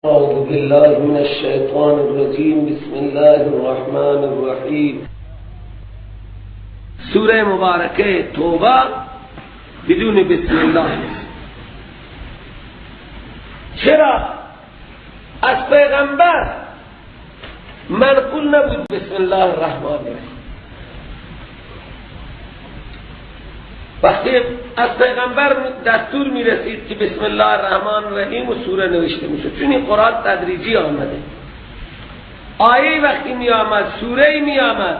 أعوذ بالله من الشیطان الرجیم. بسم الله الرحمن الرحیم. سوره مبارکه توبه بدون بسم الله نیست. چرا؟ از پیغمبر منقول نبود بسم الله الرحمن الرحیم. وقتی از پیغمبر دستور می رسید که بسم الله الرحمن الرحیم و سوره نوشته می شد، چون این قرآن تدریجی آمده. آیه وقتی می آمد، سوره می آمد،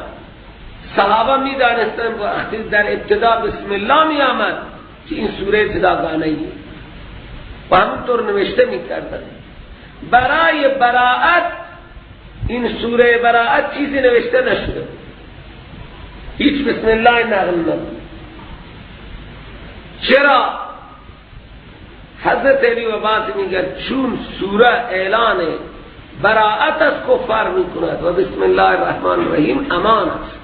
صحابه می دانستند وقتی در ابتدا بسم الله می آمد که این سوره جداگانه ای و همونطور نوشته می کردند. برای براءت این سوره براءت چیزی نوشته نشده، هیچ بسم الله نقل نبود. چرا؟ حضرت علی و بعضی میگن چون سوره اعلان براءت از کفار میکند و بسم الله الرحمن الرحیم امان است،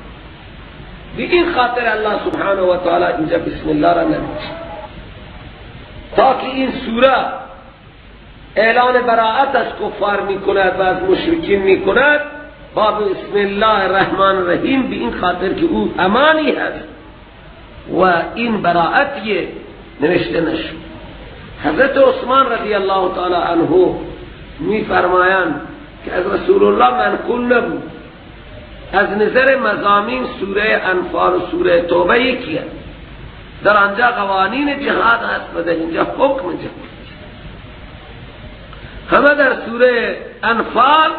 به این خاطر الله سبحانه و تعالی اینجا بسم الله را نوشت تا که این سوره اعلان براءت از کفار میکند و از مشرکین میکند با بسم الله الرحمن الرحیم، به این خاطر که او امانی هست و این براءتیه نوشته نشد. حضرت عثمان رضی الله تعالی عنه می فرمایند که از رسول الله منقول نبود. از نظر مضامین سوره انفال و سوره توبه یکیه، در آنجا قوانین جهاد هست و در اینجا حکم جهاد. همه در سوره انفال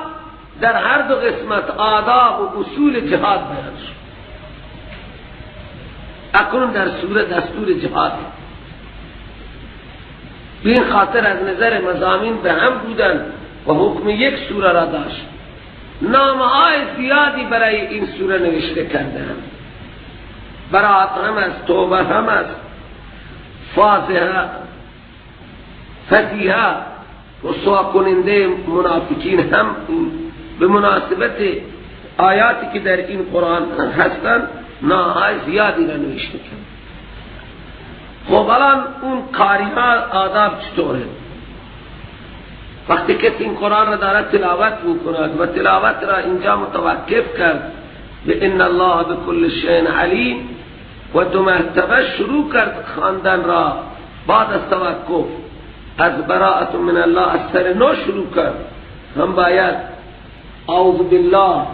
در هر دو قسمت آداب و اصول جهاد بیان شد. اکنون در سوره دستور جهاد. به این خاطر از نظر مضامین به هم بودن و حکم یک سوره را داشت. نامهای زیادی برای این سوره نوشته کردند. براءت هم است، توبه هم است، فاضحه، فضیحه، رسوا کننده منافقین هم به مناسبت آیاتی که در این قرآن هستند نامهای زیادی را نوشته کرد. خب الان اون قاری‌ها آداب چطوره؟ وقتی کسی این قرآن را دارد تلاوت میکند و تلاوت را اینجا متوقف کرد به ان الله بكل شیء علیم و دو مرتبه شروع کرد خواندن را بعد از توقف از براءت من الله از سر نو شروع کرد، هم باید اعوذ بالله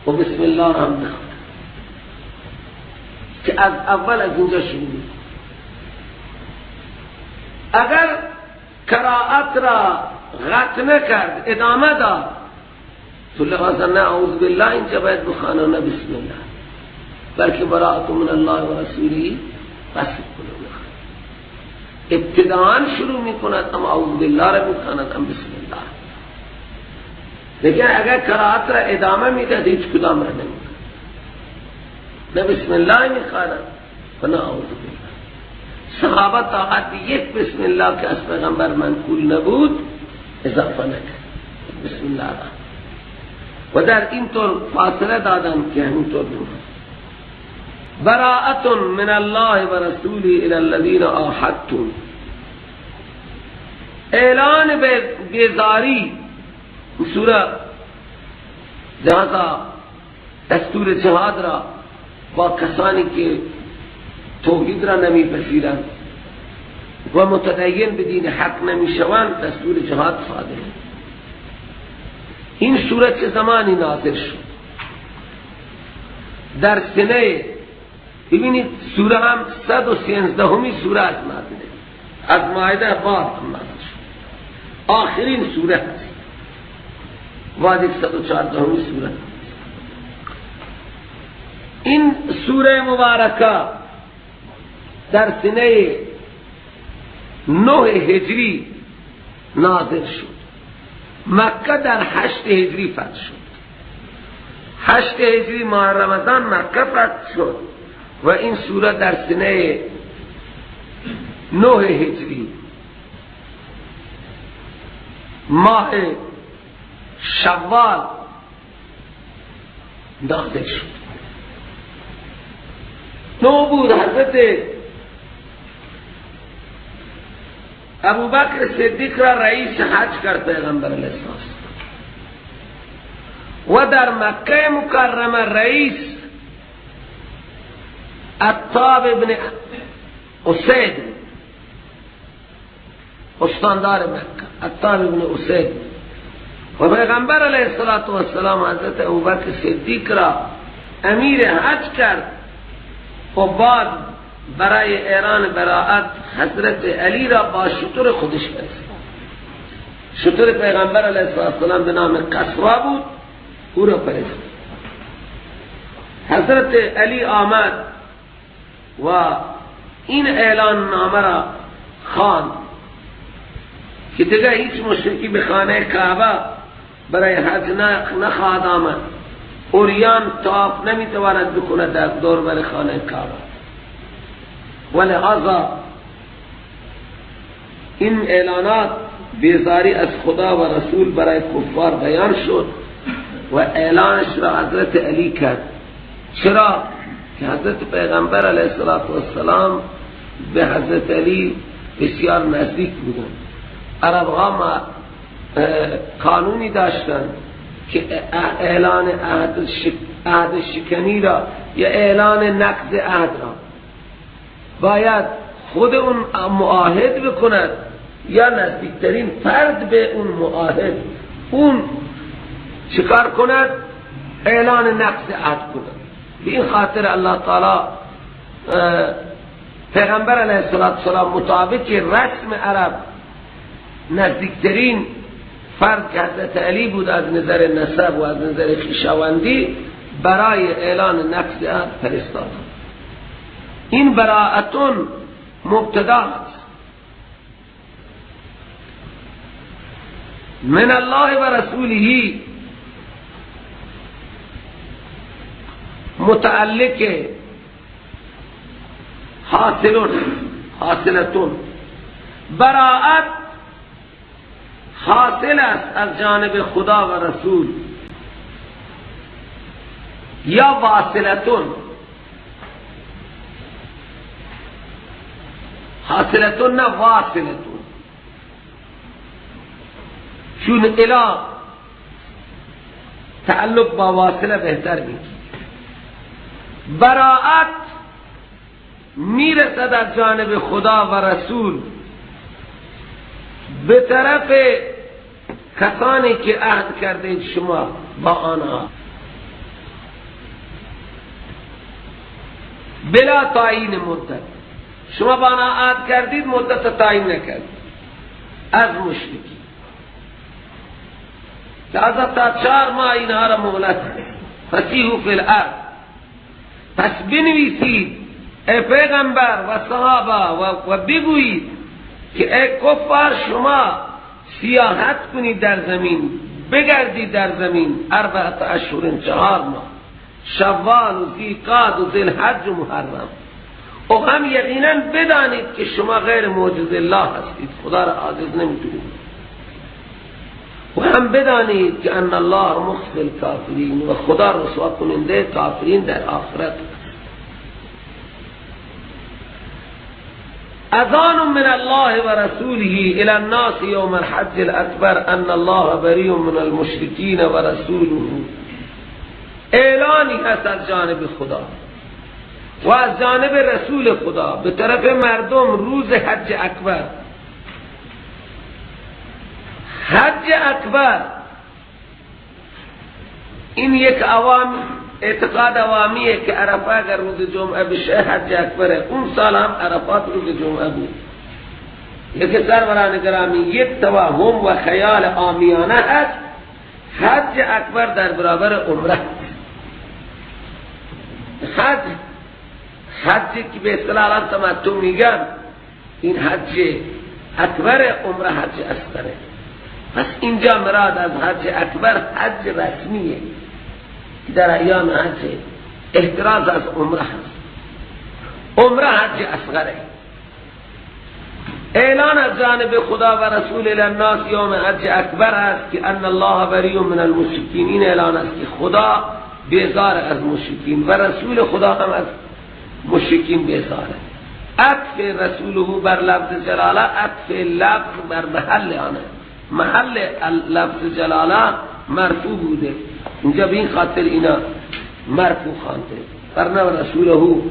و بسم الله هم بخواند که از اول از اینجا شروع می‌کنه. اگر قرائت را غلط نکرد ادامه داد تو لحاظا نه اعوذ بالله اینجا باید بخوانه نه بسم الله، بلکه براءت من الله و رسوله بس کنه. ابتداء شروع میکند هم اعوذ بالله را میخواند هم بسم الله. لیکن اگر قرائت را ادامه میداد هیچ کدام را نمیخواند، نه بسم الله میخواند و نه اعوذ بالله. صحابه تا حد یک بسم الله که از پیغمبر منقول نبود اضافه نکرد بسم الله را، و در این طور فاصله دادن که همینطور بود. براءت من الله و رسوله الی الذین عاهدتم، اعلان بیزاری. سوره جهاد دستور جهاد را با کسانی که توحید را نمیپذیرند و متدین به دین حق نمیشوند دستور جهاد صادر. این سوره چه زمانی نازل شد؟ در سنه، ببینید سوره هم 113 سوره از نازله، از مائده بعد نازل شد، آخرین سوره هست، بعد 114 سوره. این سوره مبارکه در سنه 9 هجری نازل شد. مکه در 8 هجری فتح شد. 8 هجری ماه رمضان مکه فتح شد و این سوره در سنه 9 هجری ماه شوال نازل شد. نو بود حضرت ابوبکر صدیق را رئیس حج کرد پیغمبر علیه السلام و در مکه مکرمه رئیس عتاب ابن اسید، استاندار مکه عتاب ابن اسید، و پیغمبر علیه السلام حضرت ابوبکر صدیق را امیر حج کرد و بعد برای اعلان براءت حضرت علی را با شتر خودش فرستاد. شتر پیغمبر علیه السلام به نام قصوا بود، او را فرستاد. حضرت علی آمد و این اعلان نامه را خواند که دیگه هیچ مشرکی به خانه کعبه برای حج نخواهد آمد، عریان طواف نمیتواند بکند در دور بر خانه کعبه. ولهذا این اعلانات بیزاری از خدا و رسول برای کفار بیان شد و اعلانش را حضرت علی کرد. چرا؟ که حضرت پیغمبر علیه السلام به حضرت علی بسیار نزدیک بودند. عرب ها قانونی داشتند که اعلان عهد شکنی را یا اعلان نقض عهد را باید خود اون معاهد بکند یا نزدیکترین فرد به اون معاهد اون چکار کند؟ اعلان نقض عهد کند. به این خاطر الله تعالی پیغمبر علیه السلام مطابق رسم عرب نزدیکترین فرد که حضرت علی بود از نظر نسب و از نظر خویشاوندی برای اعلان نقض عهد فرستاد. این براءتون مبتدا است من الله و رسوله، متعلق حاصلون حاصلتون. براءت حاصل است از جانب خدا و رسول یا واصلتون. حاصلتون نه واصلتون، چون الا تعلق با واصله بهتر میگی. براءت میرسد از جانب خدا و رسول به طرف کسانی که عهد کرده شما با آنها بلا تعیین مدت. شما با آنها عهد کردید، مدت تعیین نکردید از مشرکی، لذا تا 4 ماه اینها را مهلت. فسیحوا فی الارض، پس بنویسید ای پیغمبر و صحابه و بگویید که ای کفار شما سیاحت کنید در زمین، بگردید در زمین 4 اشهر، 4 ماه، شوال و ذیقعد و ذوالحج و محرم، و هم یقینا بدانید که شما غیر معجز الله هستید، خدا را عاجز نمیتونید، و هم بدانید که ان الله مخزی الکافرین، و خدا رسوا کننده کافرین در آخرت. اذان من الله ورسوله الى الناس يوم الحج الاکبر ان الله بری من المشرکین ورسوله. اعلانی هست از جانب خدا و از جانب رسول خدا به طرف مردم روز حج اکبر. حج اکبر این یک عوام اعتقاد عوامیه که عرفه اگر روز جمعه بشه حج اکبره. اون سال هم عرفات روز جمعه بود. لیکن سروران گرامی یک توهم و خیال عامیانه هست. حج اکبر در برابر عمره، حج که به اصطلاح الان تمتع میگن، این حج اکبر، عمره حج اصغره. پس اینجا مراد از حج اکبر حج رسمیه که در ایام حج احتراز از عمره هست. عمره حج اصغره. اعلان از جانب خدا و رسول للناس یوم حج اکبر است که ان الله بری من المشرکین. این اعلان است که خدا بیزار از مشرکین و رسول خدا هم از مشرکین بیزاره. عطف رسوله بر لفظ جلاله، عطف لفظ بر محل آنه، محل لفظ جلاله مرفوع بوده، اینجا به این خاطر اینا مرفوع خوانده برنه رسوله.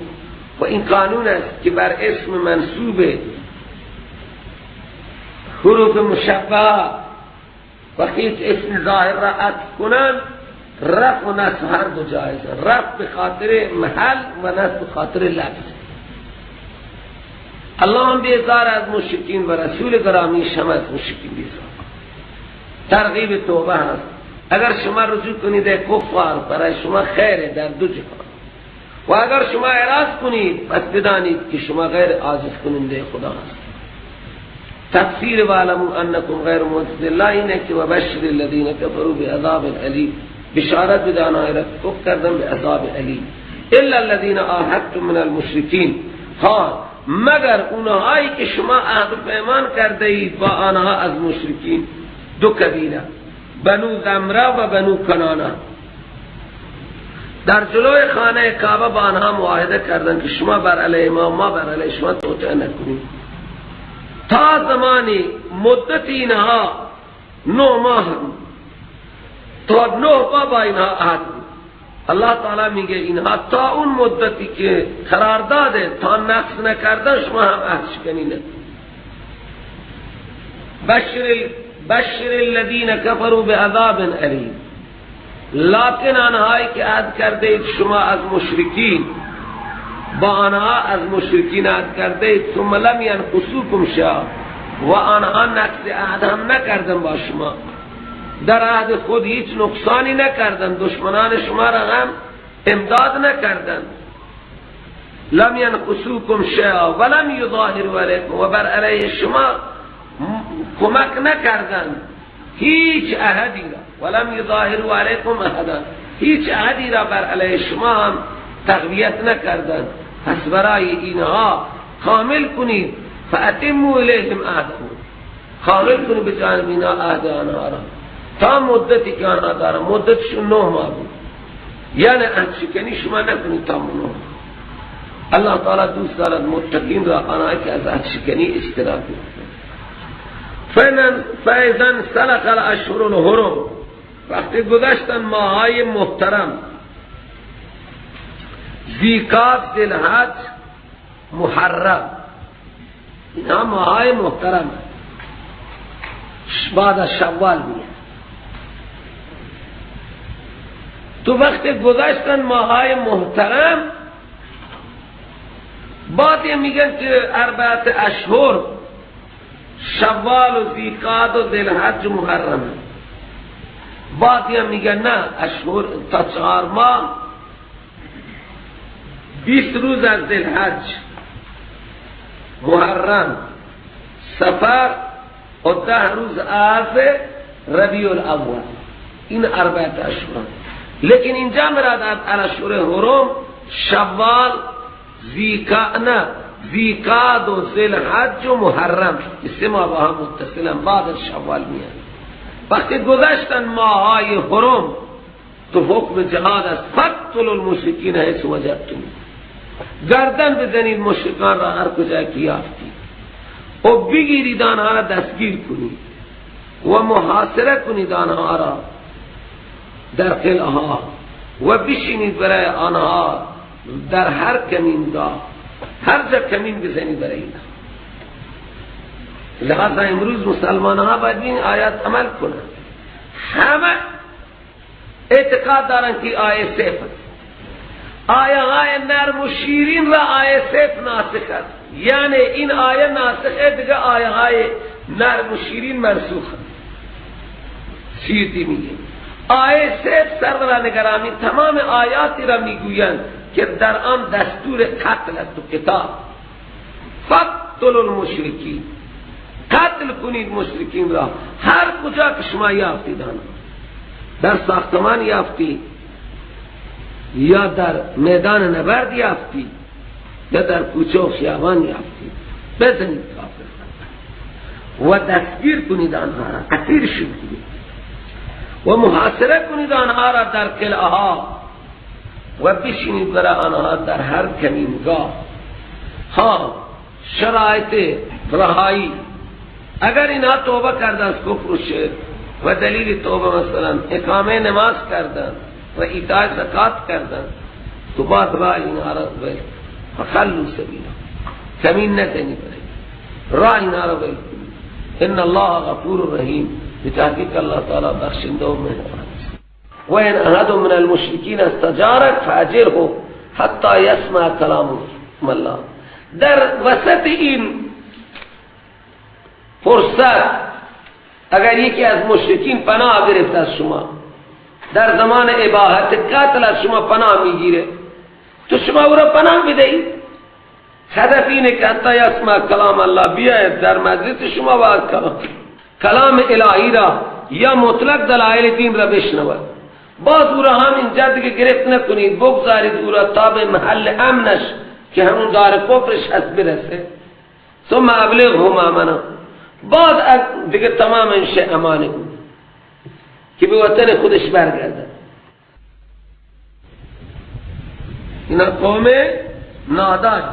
و این قانون است که بر اسم منصوب حروف مشبه وقتی اسم ظاهر را عطف کنند رفع و نصب هر دو جایز، رفع به خاطر محل و نصب به خاطر لفظ. الله هم بیزار از مشرکین و رسول گرامیش هم از مشرکین بیزار. ترغیب توبه هست، اگر شما رجوع کنید کفار برای شما خیر در دو جهان، و اگر شما اعراض کنید پس بدانید که شما غیر عاجز کننده خدا هست. تفسیر واعلموا انکم غیر معجز الله اینه که وبشر الذین کفروا بعذاب الیم، بشارت بده آنها را کفر کردن به عذاب الیم. الا الذین عاهدتم من المشرکین، ها مگر اونهایی که شما عهد و پیمان کرده اید با آنها از مشرکین، دو قبیله بنو ضمره و بنو کنانه، در جلوی خانه کعبه با آنها معاهده کردند که شما بر علیه ما ما بر علیه شما توطئه نکنید. تا زمانی مدت اینها 9 ماه، تا 9 ماه با اینها عهد بود. الله تعالی میگه اینها تا اون مدتی که قرار داده تا نقص نکردن شما هم عهد شکنی نکنید. بشر الذین کفروا بعذاب الیم، لکن آنهایی که عهد کرده اید شما از مشرکین، با آنها از مشرکین عهد کرده اید، ثم لم ینقصوکم شیئا، و آنها نقص عهد هم نکردن با شما، در عهد خود هیچ نقصانی نکردن، دشمنان شما را هم امداد نکردن. لم ینقصوکم شیئا ولم یظاهروا علیکم، و بر علیه شما کمک نکردن هیچ عهدی را، ولم یظاهروا علیکم احدا، هیچ عهدی را بر علیه شما هم تقویت نکردن. پس برای اینها کامل کنید، فاتموا الیهم عهدهم، کامل کنید به جانب اینها عهد آنها را تا مدتی که آنها دارن. مدتشون 9 ماه بود، یعنی عهد شکنی شما نکنید تا 9 ماه. الله تعالی دوست دارد متقین را، آنها که از عهد شکنی اجتناب میکنند. فاذا انسلخ الاشهر الحرم، وقتی گذشتن ماهای محترم، ذیقعد، ذوالحج، محرم، اینها ماهای محترم بعد از شوال میاد. تو وقت گذشتن ماهای محترم، بعد میگن که 4 اشهر، شوال و ذیقعد و ذوالحج و محرم. بعد میگن نه، اشهر تا 4 ماه، 20 روز از ذوالحج، محرم، صفر و 10 روز از ربیع الاول، این 4 اشهر. لیکن اینجا مراد از اشهر حرم شوال، ذیقعد و ذوالحج و محرم، سه ماه با هم متصلن، بعد از شوال میان. وقتی گذشتن ماهای حرم تو حکم جهاد است، فاقتلوا المشرکین حیث وجدتم، گردن بزنید مشرکان را هر کجا که یافتید و بگیرید آنها را، دستگیر کنید و محاصره کنید آنها را در قلعه ها و بشینید برای آنها در هر کمینگاه، هر جا کمین بزنید برای اینها. لہذا امروز مسلمان ها باید این آیات عمل کنند. همه اعتقاد دارن که آیه سیف است، آیه های نرم و شیرین را آیه سیف ناسخ است، یعنی این آیه ناسخ، دیگه آیه های نرم و شیرین منسوخ است. سیوطی میگه آیه سیف سروران گرامی تمام آیاتی را میگویند که در آن دستور قتل است. تو کتاب فاقتلوا المشرکین، قتل کنید مشرکین را هر کجا که شما یافتید، آنها در ساختمان یافتید یا در میدان نبرد یافتید یا در کوچه و خیابان یافتید، بزنید کافر و دستگیر کنید آنها را، اسیر شدید و محاصره کنید آنها را در قلعه ها و بشینید برای آنها در هر کمینگاه. ها شرایط رهایی، اگر اینها توبه کردن از کفر و شرک و دلیل توبه مثلا اقامه نماز کردن و ایتاء زکات کردن، تو بعد راه اینها را ول، فخلوا سبیلا، کمین نزنی برای راه اینها را ول. ان الله غفور رحیم، بتحقیق الله تعالی بخشنده و مهربان است. و ان احد من المشرکین استجارک فاجره حتی یسمع کلام الله. در وسط این فرصت اگر یکی از مشرکین پناه گرفت از شما، در زمان اباحت قتل از شما پناه میگیره، تو شما او را پناه بدهید. هدف اینه که حتی یسمع کلام الله، بیاید در مجلس شما و از کلام الهی را یا مطلق دلائل دین را بشنود. باز او را هم اینجا دیگه گرفت نکنید، بگذارید او را تا به محل امنش که همون دار کفرش هست برسه. ثم ابلغه مامنا، باز دیگه تمام انشه امانه بود که به وطن خودش برگرده. اینا قوم نادان.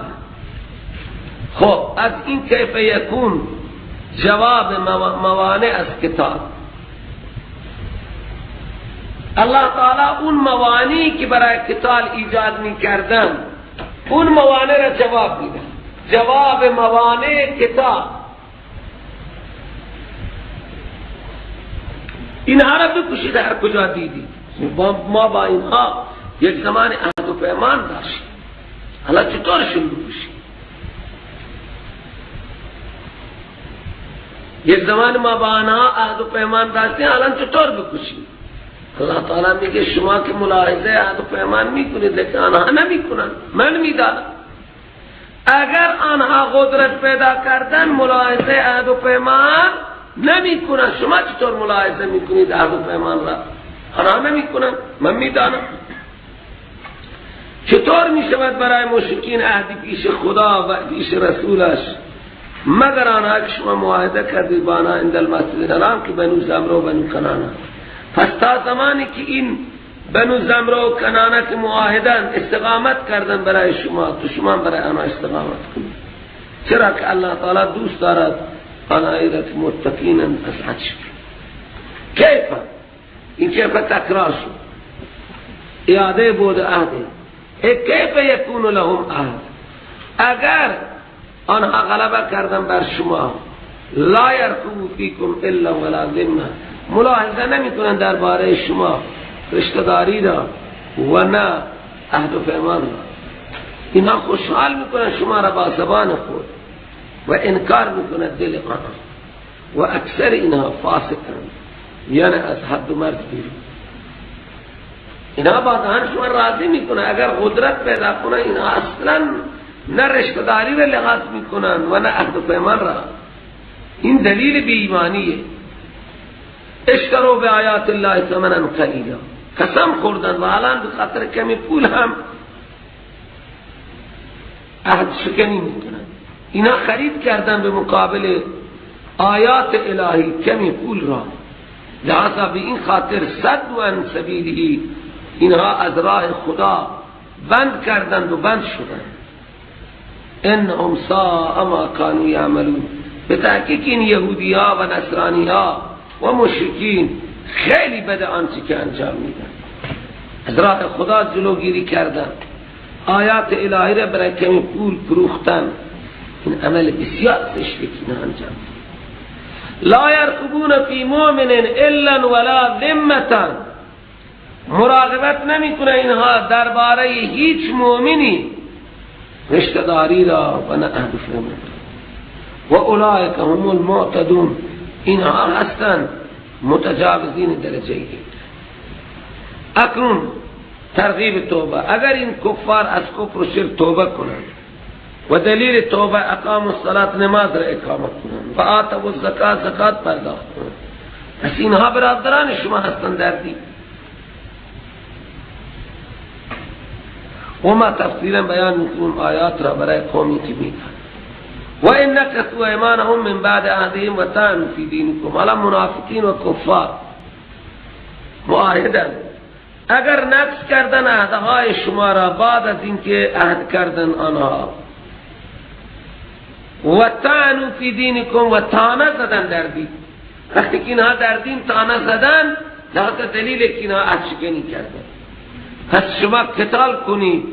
خب از این کیف یکون جواب موانع از کتاب، الله تعالی اون موانعی که برای قتال ایجاد می کردن اون موانع را جواب میده. جواب موانع کتاب، اینها را بکشید هر کجا دیدید. ما با اینها یک زمان عهد و پیمان داشتیم، حالا چطورشون بکشید؟ یک زمان ما با آنها عهد و پیمان داشتیم، الان چطور بکشید؟ اللہ تعالی میگه شما که ملاحظه عهد و پیمان میکنید لیکن آنها نمیکنن، من میدانم. اگر آنها قدرت پیدا کردن ملاحظه عهد و پیمان نمیکنن، شما چطور ملاحظه میکنید عهد و پیمان را؟ آنها نمیکنن، من میدانم. چطور میشود برای مشرکین عهد پیش خدا و پیش رسولش مگر آنها که شما معاهده کردید با آنها عند المسجد الحرام که بنو زمره و بنو کنانه؟ پس تا زمانی که این بنو زمره و کنانه که معاهدن استقامت کردن برای شما، تو شما برای آنها استقامت کنید، چرا که الله تعالی دوست دارد آنها را که متقین از حد شد. کیف این کیف تکرار شد، اعاده بود عهد. کیف یکون لهم عهد، اگر آنها غلبه کردن بر شما، لا یرقبوا فیکم الا ولا ذمه، ملاحظه نمی کنن درباره شما رشته داری را و نه عهد و پیمان را. اینها خوشحال میکنن شما را با زبان خود و انکار میکنن دل آنها، و اکثر اینها فاسقن، یعنی از حد و مرز بیرون. اینها با دهن شما راضی میکنن، اگر قدرت پیدا کنن اینها اصلا نه رشته داری را لحاظ میکنن و نه عهد و پیمان را. این دلیل بی ایمانیه. اشتروا بآیات الله ثمنا قلیلا، قسم خوردن و الان به خاطر کمی پول هم عهد شکنی میکنن. اینا خرید کردن به مقابل آیات الهی کمی پول را، لہذا به این خاطر صدوا عن سبیله، اینها از راه خدا بند کردند و بند شدند. انهم ساء ما كانوا یعملون. به تحقیق این یهودی ها و نصرانی ها و مشرکین خیلی بد آنچه که انجام میدن، از راه خدا جلوگیری کردن، آیات الهی را برای کمی پول فروختن. این عمل بسیار زشته که اینا انجام میدن. لا یرقبون فی مؤمن الا ولا ذمة، مراقبت نمیکنه اینها درباره هیچ مؤمنی رشته داری را و نه عهد و پیمان. و اولئک هم المعتدون، اینها هستند متجاوزین درجه یک. اکنون ترغیب توبه، اگر این کفار از کفر و شرک توبه کنند و دلیل توبه اقام الصلاة نماز را اقامت کنند و آتوا الزکات زکات پرداخت کنند، پس اینها برادران شما هستند در دین. و ما تفصیلا بیان میکنیم آیات را برای قومی که میدانند. و ان نکثوا ایمانهم من بعد عهدهم و طعنوا فی دینکم، حالا منافقین و کفار معاهدن، اگر نقض کردن عهدهای شما را بعد از اینکه عهد کردن آنها و طعنوا فی دینکم، و طعنه زدن در دین. وقتی که اینها در دین طعنه زدن، لحظه دلیل که اینها عهد شکنی کردن. پس شما قتال کنید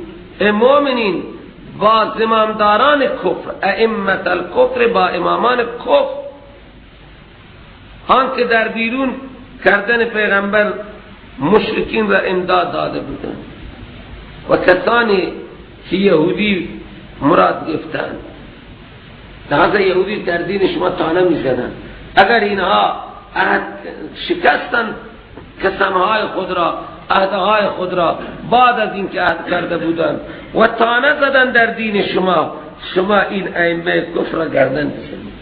مؤمنین با زمامداران کفر، ائمه الکفر، با امامان کفر، آن که در بیرون کردن پیغمبر مشرکین را امداد داده بودند و کسانی که یهودی مراد گرفتند. لحاظا یهودی در دین شما طعنه میزدند. اگر اینها عهد شکستند، قسمهای خود را، عهدهای خود را بعد از اینکه عهد کرده بودند و طعنه زدن در دین شما، شما این ائمه کفر را گردن بزنید.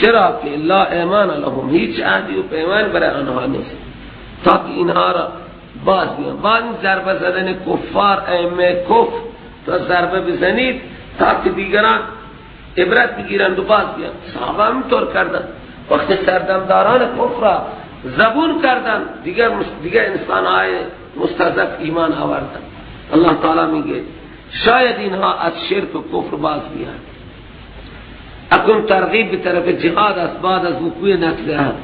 چرا که لا ایمان لهم، هیچ عهدی و پیمان برای آنها نیست تا که اینها را باز بیان. بعد این ضربه زدن کفار ائمه کفر تا ضربه بزنید تا که دیگران عبرت بگیرند و باز بیان. صحابه همینطور کردند، وقتی سردمداران کفر را زبون کردن، دیگر انسانهای مستضعف ایمان آوردن. الله تعالی میگه شاید اینها از شرک و کفر باز بیان. اکنون ترغیب به طرف جهاد است بعد از وقوع نقض عهد.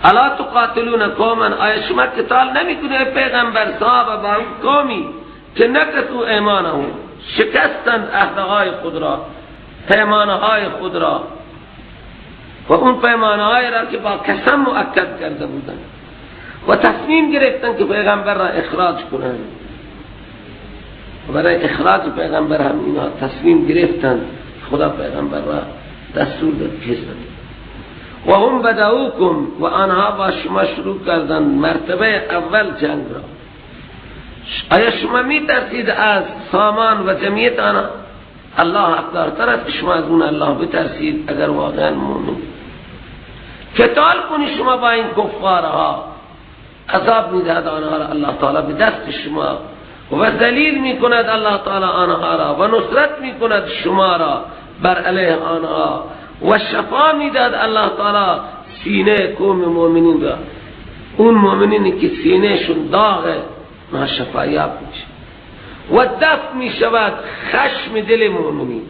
الا تقاتلون قوما، آیا شما قتال نمیکنید پیغمبر صحابه با اون قومی که نکثوا ایمانهم، شکستند عهدهای خود را، پیمانهای خود را، و اون پیمانهای را که با قسم مؤکد کرده بودند و تصمیم گرفتند که پیغمبر را اخراج کنند. برای اخراج پیغمبر هم اینا تصمیم گرفتند، خدا پیغمبر را دستور داد هجرت. و هم بدعوکم، و آنها با شما شروع کردند مرتبه اول جنگ را. آیا شما می ترسید از سامان و جمعیت آنها؟ الله حقدارتر است که شما از اون الله بترسید اگر واقعا مؤمن. قتال کنی شما با این کفارها، عذاب میدهد آنها را الله تعالی به دست شما و ذلیل میکند الله تعالی آنها را و نصرت میکند شما را بر علیه آنها و شفا میدهد الله تعالی سینه قوم مؤمنین را. اون مؤمنینی که سینه شون داغه ما شفایاب میشه و دفع می شود خشم دل مؤمنین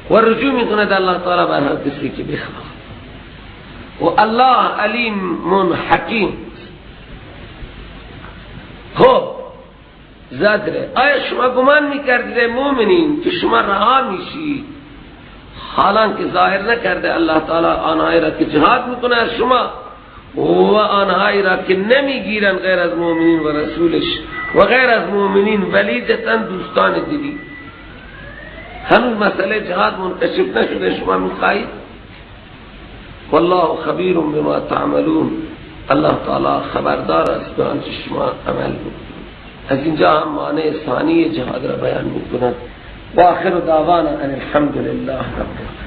و رجوع می کند الله تعالی بر هر کسی که بخواد. و الله علیم حکیم. خب زدره، آیا شما گمان می کردید مؤمنین که شما رها میشید، حالان که ظاهر نکرده الله تعالی آنهایی را که جهاد میکنه از شما و آنهایی را که نمیگیرن غیر از مؤمنین و رسولش و غیر از مؤمنین ولیجتن دوستان دلی. هنوز مسئله جهاد منکشف نشده، شما میخواهید؟ والله خبیر بما تعملون، الله تعالی خبردار است به آنچه شما عمل میکنید. از اینجا هم معنی ثانی جهاد را بیان میکند. و آخر دعوانا ان الحمد لله رب العالمین.